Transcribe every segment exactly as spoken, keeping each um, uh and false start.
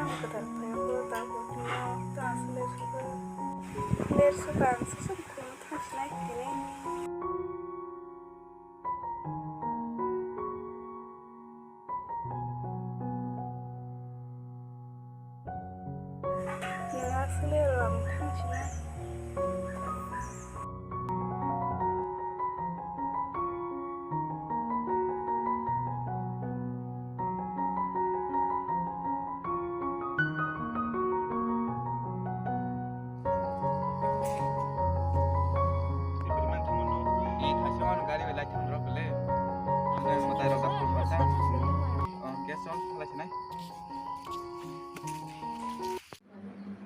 Kwtal phai ulo ta bo tino ta asle suka. Ler suka ang sasam khum thang sinai tini. Nang asle rwng thang sinai.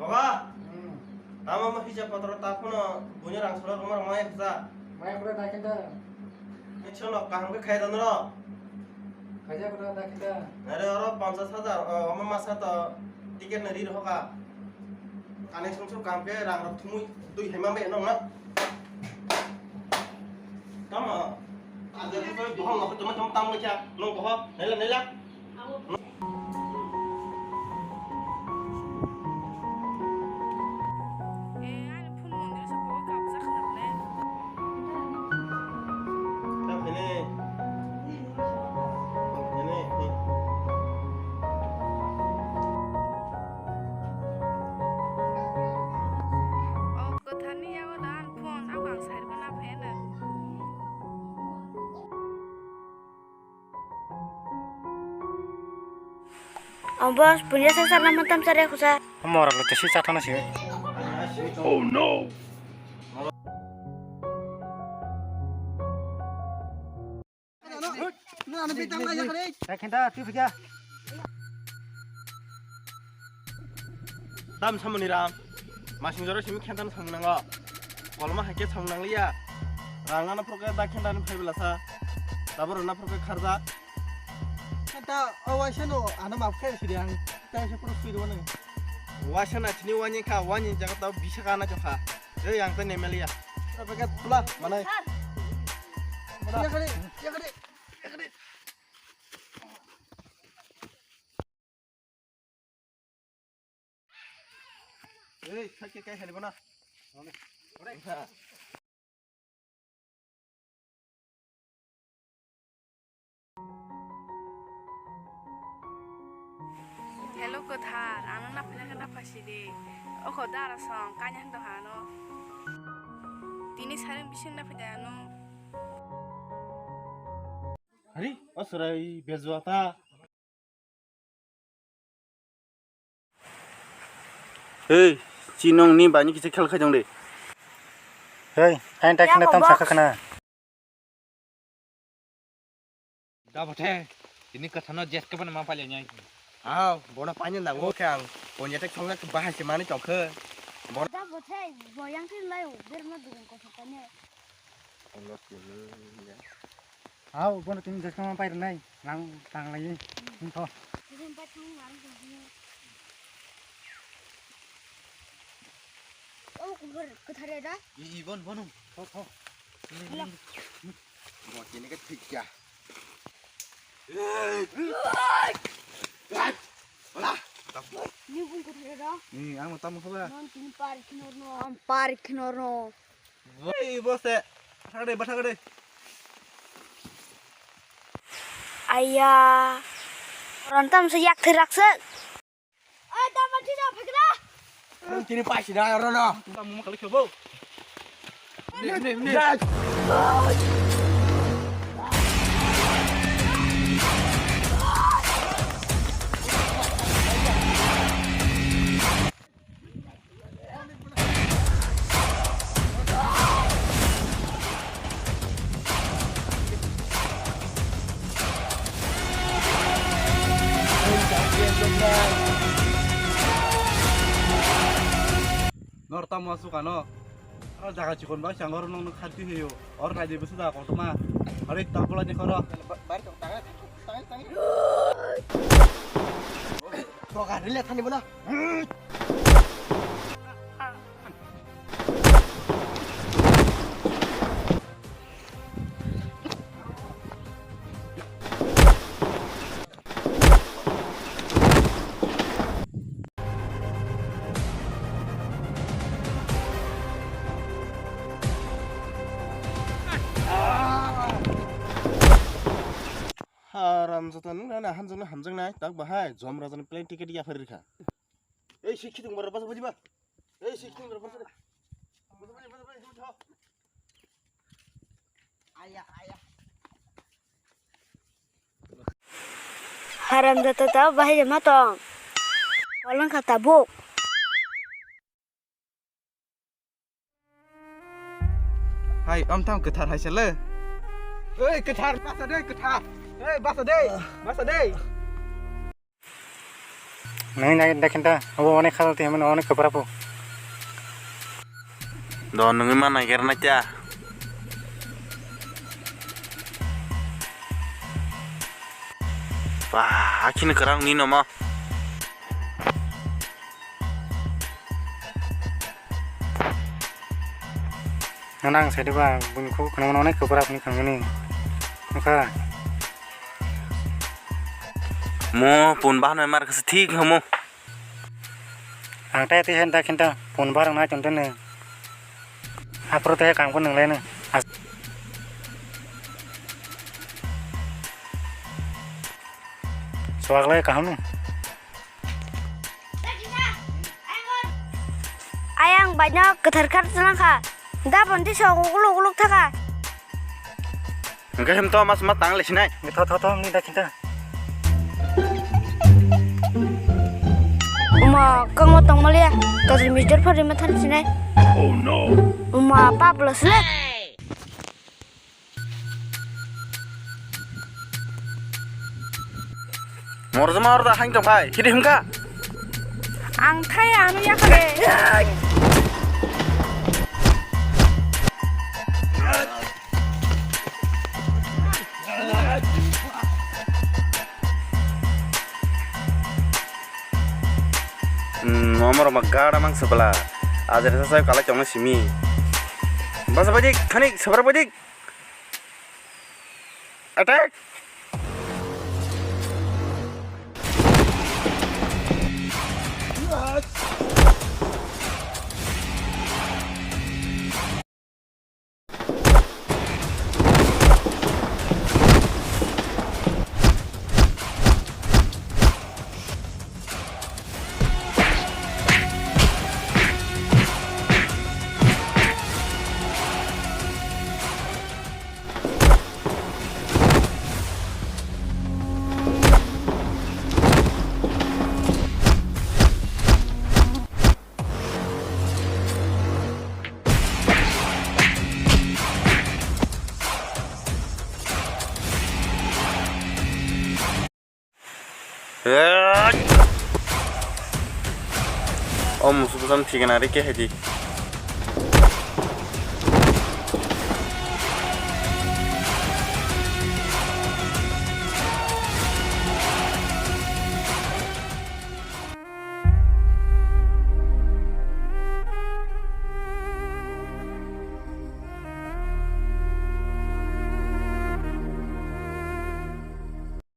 Baba, tamo mo hija potro ta phuno buino rang solo rwma rwma eksa. Maya kura da kinta. Eksa no kaham khe khai dan ro. Khaja kura da kinta. Are oro ponchas hajar, o, omo masa to ticket no ri rw hoka. Connection so kaham khe rang rok thumui twi hai ma bai nong na. Tamo. Ajar khe bohong no tamo tamo tamo kya nong boho. Nela nela. Eh, ani phone mondir sa bo kabjak na le. Oh, kwtharni yago da ani phone, ako ang side bo na phai na. Ang boss, punya sasar nama tam sare kusa. Morok lo tesi chathana si. Oh no. Tam samani ram. Masing jora simi khentan samung nango. Kolma haikhe samung nangliya. Rang nana phurkhe da khentan phai belasa. Taboro na phurkhe kharjak. Kenta o waisa no ano map khe sidi ang. Tai se puro sidi wani. Waisa na chini wani kha, wani jaga ta bisa kana jokha. Ei ang ta nemeliya. Apa kat pula mana? Yakari, yakari, yakari. Ei, thake kai halibo na. Hello, kwthar, ano naphina khe naphasi de. Okho dara song, kanya hendo hano. Tini saring bising naphai de ano. Hari, o surai bejuata. Hei, chinong ni bani kisa khel khaijong de. Hei, ain ta khna tam sakha khna. Da bothe, ini kathano jet ke bana ma palya nyai. Aw, bona pani na wo kang. Ponjate khongna bahai se mani chokhe. Bona da bothe, boyang tin lai ber ma dugun ko thokane. Aw, bono tini jeska ma pairwnai, rang tanglai, wngkho. Obo kuphur kwthar ya da? I, i, bon, bon, tho, tho. Hala. Bo tini khe thik ya. Hala. Ni bung kwthar ya da? Ni, ang tamo khoba. Non tini par khinor no, par khinor no. Oi, bose. Bathakde, bathakde. Aya. Rontam se yak thirak se. Oi, tamo thina phikra. Tini paisi da rono. Tamo makali khobo. Nor tamo asuk ano? Aro jaga chikon ba chang oro nong khanti heyo. Or nai de busu da kotorma. Are ta bola ni koro. Bari tong tangai tangai tangai. Toga rile thani bola. Joto nung na hamjaknai, hamjaknai, tak bahai, jom rajani plane ticket ya phari rikha. Ei, si khitung bara basa budi ba. Ei, si khitung bara basa. Basa budi, basa budi, basa budi. Aya, aya. Haram jata ta bahai ma tong. Walang kha tabuk. Hai, om thang kwthar hai sele. Ei, kwthar, basa de, kwthar. Ei, basa de, basa de. Nai nai, dakhin ta, abo onek khajal te, mane onek kwbra po. Do nungwi ma naiger na kya? Wah, akhini kwrang ni nomo. Nang sai diba, buini kok khwnamano onek kwbra phani khwnamani. Nokha. Mo pun bahno mar kasi thik homo. Ang tai tisa da khinta pun barang na chonte ne. Apro te kam ko nang lai ne. Swak lai kaham ne. Ayang baino kwthar kar tlang kha. Da bonti so ukuluk ukuluk thaka. Hingke him to mas mas tang le sinai. Tho tho tho ni da khinta. Uma kangma tong malia. Tadi mister phari ma than sinai. Oh no. Uma pap lo sile. Morjama orda hain tong phai, hidi himka? Ang thai ano yakare. Hmm, omor ma gada mang sebela. Ajar sa sa kalai chong simi. Basa badik, khani sebar badik. Attack! O musu bwsam thikana ri khe hai di.